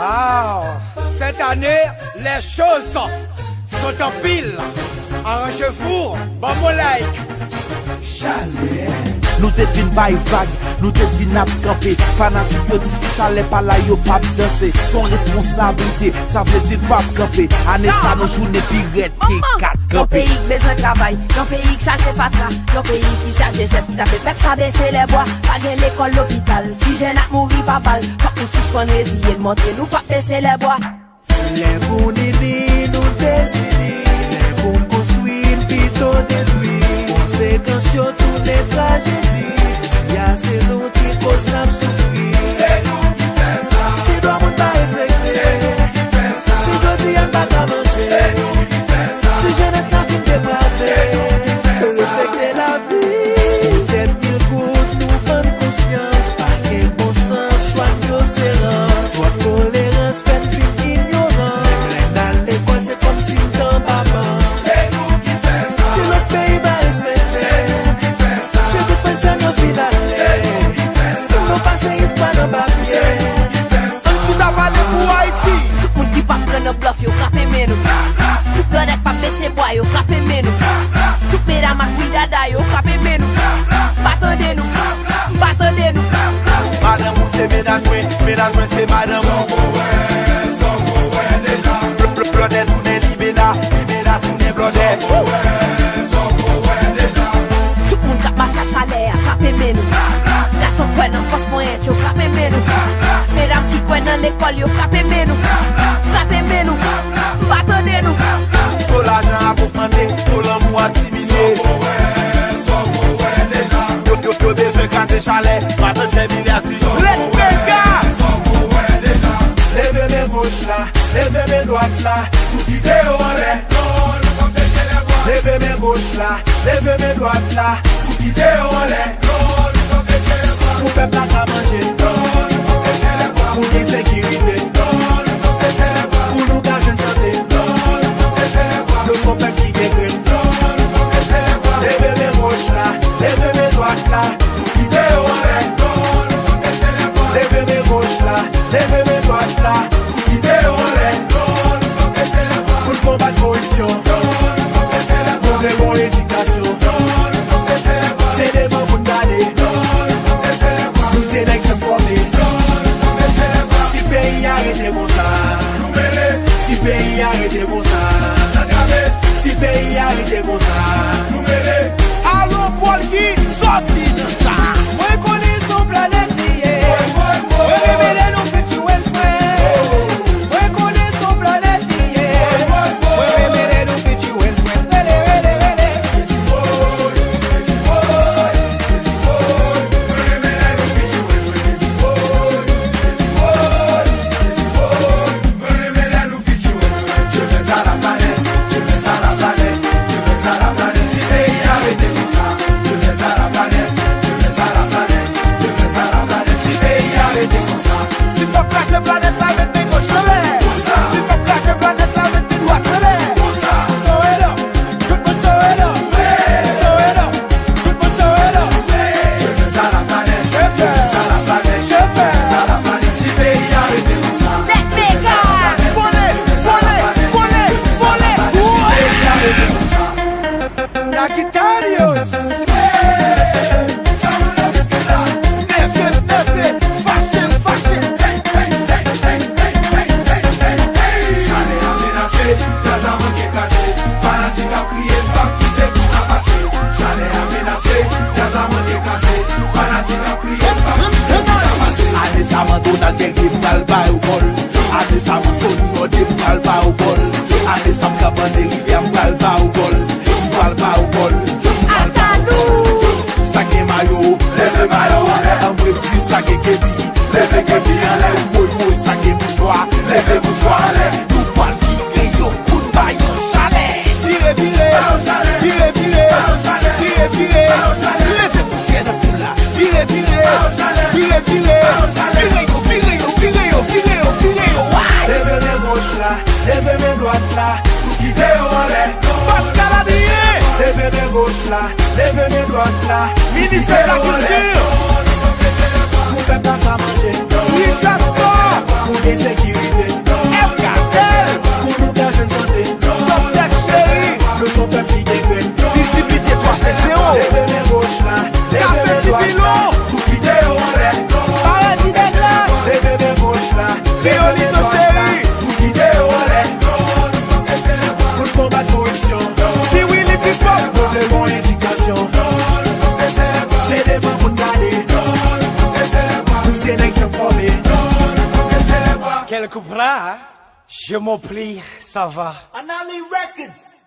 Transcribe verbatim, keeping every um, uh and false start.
Ah, cette année, les choses sont en pile. Arrangez-vous, bon mon like. Chalè. Nou te fin bay vag, nou te di n ap kanpe. Fanatik yo di si Chalè pa la, yo p ap danse. Se yon responsablite, sa vle di n p ap kanpe. Ane sa, nou tounen pi rèd ke kat kanpe. Yon peyi k bezwen travay, yon peyi k chaje fatra, yon peyi ki chaje chèf ki tape pèp sa bese lè bwa. Pa gen lekòl, lopital, ti jèn ap mouri pa bal. Fòk nou sispann reziye n, montre nou p ap bese lè bwa. Lè pou n ini, nou dezini. Lè pou n konstwi, n pito detwi. Konsekans yo tounen trajedi. Jodi a se nou ki koz n ap soufri. Se nou ki fè sa. Si dwa moun pa respekte. Se nou ki fè sa. Si jodi a n pa ka manje. Se nou ki fè sa. Si jenès la fin deprave. Se nou ki fè sa. Respekte lavi. Poutèt mil goud, nou vann konsyans. Pa gen bon sans, chwa n yo se rans. Twòp tolerans fè n vin inyoran. Menm lè n al lekòl, se kòmsi n t anba ban. Se nou ki fè sa. Si lòt peyi pa respekte, se nou ki fè sa. Si tout frè n sè n yo fin ale, se nou ki fè sa. Nou pase istwa nan papye. Se nou ki fè sa. Ann chita pale pou Ayiti. Tout moun ki p ap pran nan blòf yo, frape men nou. Tout blòdè k p ap bese bwa yo, frape men nou. Tout medam ak wi dada yo, frape men nou. Pa tande nou, pa tande nou. Madanm ou se medam mwen, medam mwen se madanm ou. Bl-, bl-, blòdè tounen limena, limena tounen blòdè. Tout moun k ap mache ak Chalè a, frape men nou. Gason k kwè nan fòs ponyèt yo, frape men nou. Medam ki kwè nan lekòl yo, frape men nou. Frape men nou. Pa tande nou. To lajan ap ogmante, to lanmou ap diminye. Yo, yo, yo bezwen kraze Chalè, pa tann Jèmilè a si. Let Vega! Leve men goch la, leve men dwat la, pou kite yo anlè. Leve men goch la, leve men dwat la, pou kite yo anlè. Pou pèp la ka manje, pou gen sekirite, pou nou ka jwenn sante. Nou se yon pèp ki gen grenn. Leve men goch la, leve men dwat la, pou kite yo anlè. Leve men goch la, leve men dwat la, pou kite yo anlè. Pou n konbat koripsyon, nou vle bon edikasyon. Se devan pou n gade. Nou se nèg k fòme. Si peyi a rete konsa, si peyi a rete konsa, si peyi a rete konsa. Alo, Polky, sòti nan sa. Mwen konnen se yon planèt li ye. Mwen remele nou Future Wayne Square. Mwen konnen se yon planèt li ye. Mwen remele nou Future Wayne Square. Rele, rele, rele. Si n p ap kraze planèt la, met men goch anlè. Si n p ap kraze planèt la, met men dwat anlè. Soweto, tout moun Soweto. Soweto, tout moun Soweto. Chofè, chofè. Let Vega. Vole, vole, vole. Sagittarius. Neve, neve, fache, fache. Chalè a menase, djaz la manke kraze. Fanatik ap kriye, m p ap kite pou sa pase. Chalè a menase, djaz la manke kraze. Fanatik ap kriye, m p ap kite pou sa pase. Ane sa man Donald Guerrier pral ba yo gòl. Ane sa man Sony Rode pral ba yo gòl. Ane sa m Kabaneri M pral ba yo gòl, m pral ba yo gòl, m pral ba yo gòl. Sa gen mayo, leve mayo anlè. An mwen di sa gen kepi, leve kepi anlè. Woy woy, sa gen mouchwa, leve mouchwa anlè. Nou pral vire yo pou n ba yo chalè. Vire, vire, vire, vire, vire, vire. Leve pousyè nan foul la. Vire, vire, vire, vire. Vire yo, vire yo, vire yo, vire yo, vire yo. Leve men goch la, leve men dwat la, pou kite yo anlè. Pascal Adrien. Leve men goch la, leve men dwat la, pou kite yo anlè. Pou pèp la ka manje. Richard Scott. Pou gen sekirite. Le couplet, je m'en prie, ça va. Anali Records.